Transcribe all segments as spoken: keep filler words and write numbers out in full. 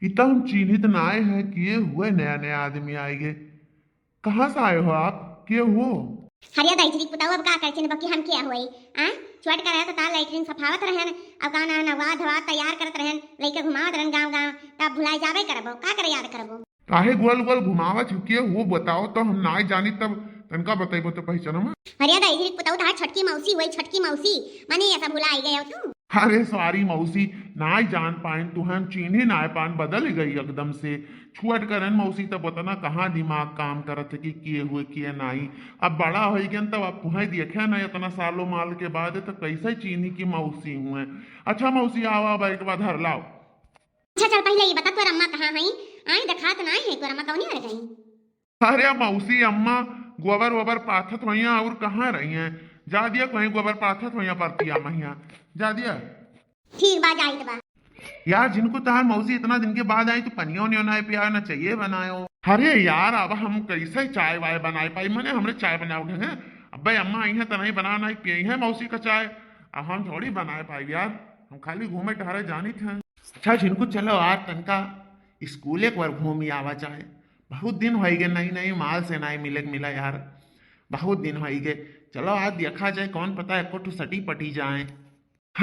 इतना हम चिन्हित नाय है, के हुए नया नया आदमी आइगे। कहाँ से आए हो आप? के हो? हरिया दाई जी के पुताऊ अब का करथिन, बकी हम के होई? आ? चुअट करे तो तार लैट्रिन सफावत रहन, अब गाना नवा धवा तैयार करत रहन, लइके घुमावत रहन गाँव गाँव, तब भुलाए जाबे करबो, का करे याद करबो? काहे गोल गोल घुमावत हो? के हो बताओ तो, हम नाय जानी तब तनका बतइबो तो पहचानम। हरिया दाई जी के पुताऊ तार छोटकी मौसी होई, छोटकी मौसी, माने ऐसा भुला आई गए हो तू? अरे sorry मौसी, नाय जान पाइन तुहन, चिन्ही नाय पाइन, बदल गई एकदम से। छुअट करन मौसी, तब उतना कहाँ दिमाग काम करत है कि के हुए के नाई। अब बड़ा होई गन तब अब तुहें देखे ना इतना सालों माल के बाद, तो कैसे चीन्ही कि मौसी हुए। अच्छा मौसी, आओ, आओ, एक बार धर लाओ। अच्छा चल पहले ये बता तोर अम्मा कहाँ हई? आए देखात नाय है तोर अम्मा, कौनी ओर गई? अरे मौसी, अम्मा गोबर वोबर पाथत होइया और कहाँ रही हैं? जा दिया कहीं गोबर पाथत होइया परतिया महिया, जा दिया। ठीक बा, जाइत बा। यार, जिनको तहार मौसी इतना दिन के बाद आई, तो पनियो उनियो ना पिया, ना चाहिए बनायो। अरे यार, अब हम कैसे चाय वाय बनाए पाई? मने हमरे चाय बनाओ ढंगे। अबे अम्मा आई हैं, तो नहीं बना, नहीं पियई हैं मौसी का चाय। अब हम थोड़ी बनाए पाई यार, हम खाली घूमे टहरे जानित हैं। अच्छा, जिनको चलो आज तनका स्कूल एक बार घूमी आवा चाहे। बहुत दिन होई गए, नई नई माल से नाई मिले मिला यार, बहुत दिन होई गए। चलो आज देखा जाए, कौन पता एको ठो सटी पटी जाए।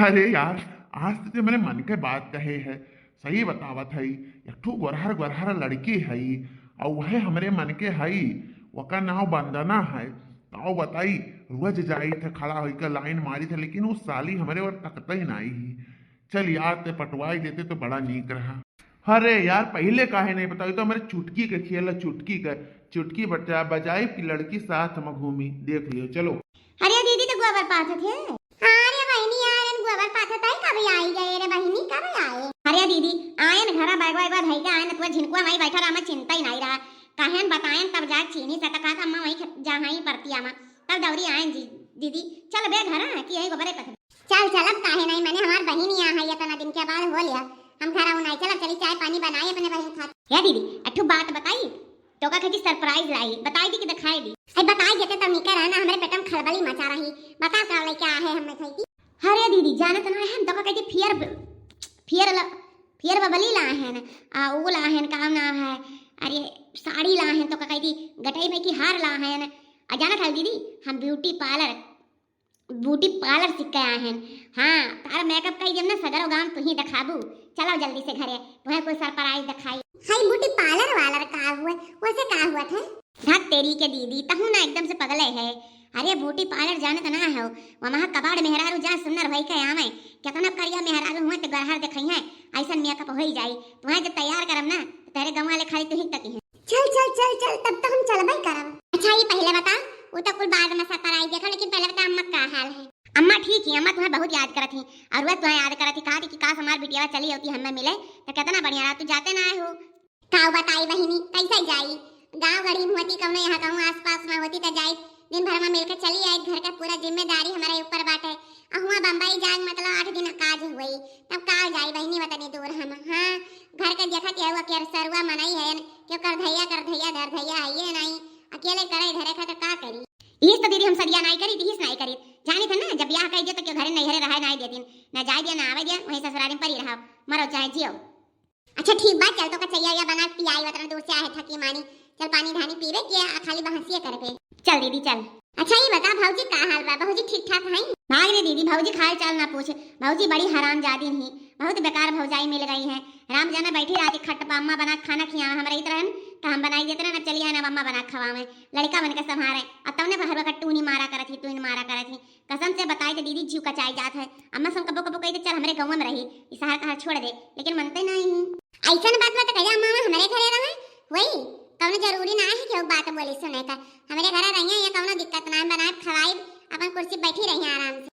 अरे यार, आज तो ते मेरे मन के बात कहे है, सही बतावत हई। एक ठो गोरहर गोरहर लड़की हई, और वह हमरे मन के हई, ओकर नाव वंदना है। ताव बताई, रोज जाई थे खड़ा होई के लाइन मारी थे, लेकिन उस साली हमरे ओर तकते ही नाई ही। चल यार, ते पटवाई देते तो बड़ा नीक रहा। अरे यार, पहिले काहे नहीं बताई? तो हमरे चुटकी के खेल है, चुटकी के, चुटकी बजा, बजाई कि लड़की साथ में घूमी, देख लियो, चलो। अरे दीदी, तो गोबर पाथत है। हाँ रे बहिनी, यार, इन गोबर पाथत है, कब आई गए रे बहिनी, कब आए? अरे दीदी, आयन घरा बैगवा बैगवा धई के आयन, तुआ झिनकुआ माई बैठा रहा, मैं चिंता ही नहीं रहा। काहेन बतायन तब जाए चीनी से, तो कहा था, "अम्मा वहीं ख-, जा, हाँ, ही परतिया मा।" तब दौरी आयन जी, दीदी, चल बे घर, हाँ, कि यही गोबरे पथरी। चल, चल, अब काहे नहीं, मैंने हमार बहिन यहाँ है, इतना दिन के बाद हो लिया, हम घर आऊ नहीं, चल, अब चली चाय पानी बनाए अपने बहिन खातिर। या दीदी, अठू बात बताई, तो का कहती surprise लाई, बताई दी कि दिखाई दी? अरे बताई देते तब निकर है ना, हमरे पेट में खलबली मचा रही, बता का लेके आ है हमें खाई की? अरे दीदी, जाने तो ना है, हम तो का कहती फियर, फियर ल-, फियर बबली ला है ना, आ, वो ला है ना, काम ना है, अरे साड़ी ला है, तो का कहती गटई में की हार ला है ना, आ जाना था दीदी, हम beauty parlour ब्यूटी पार्लर सीख के आए हैं। हाँ, तार मेकअप कई देम ना, सगरो गांव तुही देखाबू। चलो जल्दी से घरे, तुहे कोई सरप्राइज देखाई। हाय, ब्यूटी पार्लर वालर का हुआ, वैसे का हुआ था? धत तेरी के दीदी, तहू ना एकदम से पगले है। अरे ब्यूटी पार्लर जानत ना हो, वहाँ कबाड़ मेहरारू जा सुन्नर भई के आवे, कितना करिया मेहरारू हुए ते गरहर देखई है, ऐसन मेकअप होई जाई। तुहे जब तैयार करम ना, तो तेरे गाँव वाले खाली तुही तकी हैं। चल चल चल चल, तब तो हम चलबे करब। अच्छा, ये पहले बता, वो तो कुल बाद में सरप्राइज देखो, लेकिन पहले बता अम्मा का हाल है? अम्मा ठीक ही, अम्मा तुम्हें बहुत याद करत ही, और वह तुम्हें याद करत ही, कहा थी कि काश हमार बिटिया चली होती हमें मिले, तो कितना बढ़िया रहा, तू जाते ना आए हो। का बताई बहिनी, कैसे जाई? गाँव गढ़ी में होती, कौनो यहाँ कहूँ आसपास में होती तो जाई, दिन भर में मिलकर चली आई। घर का पूरा जिम्मेदारी हमारे ऊपर बाटे। अहुआ बम्बई जाए मतलब आठ दिन काज हुई, तब का जाई बहिनी, वतनी दूर हम। हाँ, घर के देखा केहू अकेर सरुआ मनई है, केहू करधैया करधैया धरधैया है ये नहीं, अकेले करे धरे खा तो का करी? इस तो दीदी हम सदिया नाई करी, इस नाई करी। जानी था ना, जब ब्याह कही दे तो क्यों घरे नैहरे रहे नाई देतीन, ना जाए दिया ना आवे दिया, वहीं ससुरारी में पड़ी रहा, मरो चाहे जियो। अच्छा ठीक बा, चल तो कचैया या बना पियाई, वतना दूर से आए थकी मानी, चल पानी धानी पीबे के आ खाली बहसिए करबे। चल दीदी चल। अच्छा ये बता भौजी का हाल बा, भौजी ठीक ठाक हैं? भाग रे दीदी, भौजी खाल चाल ना पूछ, भौजी बड़ी हरामजादी ही, बहुत बेकार भौजाई मिल गई है। राम जाना बैठी रहती खट पर, अम्मा बना के खाना खियावे, हम रहित रहन तो हम बनाई देते रहन, अब चली आए ना अम्मा बना के खवावे, लड़का बन के संभारे, और तवने पर हर वक्त टूनी मारा करत ही, टूनी मारा करत ही। कसम से बताई तो दीदी जीव कचाई जात है। अम्मा से हम कबो कबो कही तो चल हमरे गाँव में रही, ई शहर का छोड़ दे, लेकिन मनते नहीं। ऐसन बात बा तो कहे अम्मा हमरे घरे रहे, वही कौनो जरूरी ना है कि वो बात बोली सुने का। हमरे घरे रहिए, ये कौनो दिक्कत ना है, बनाए खवाई, अपन कुर्सी बैठी रही आराम से।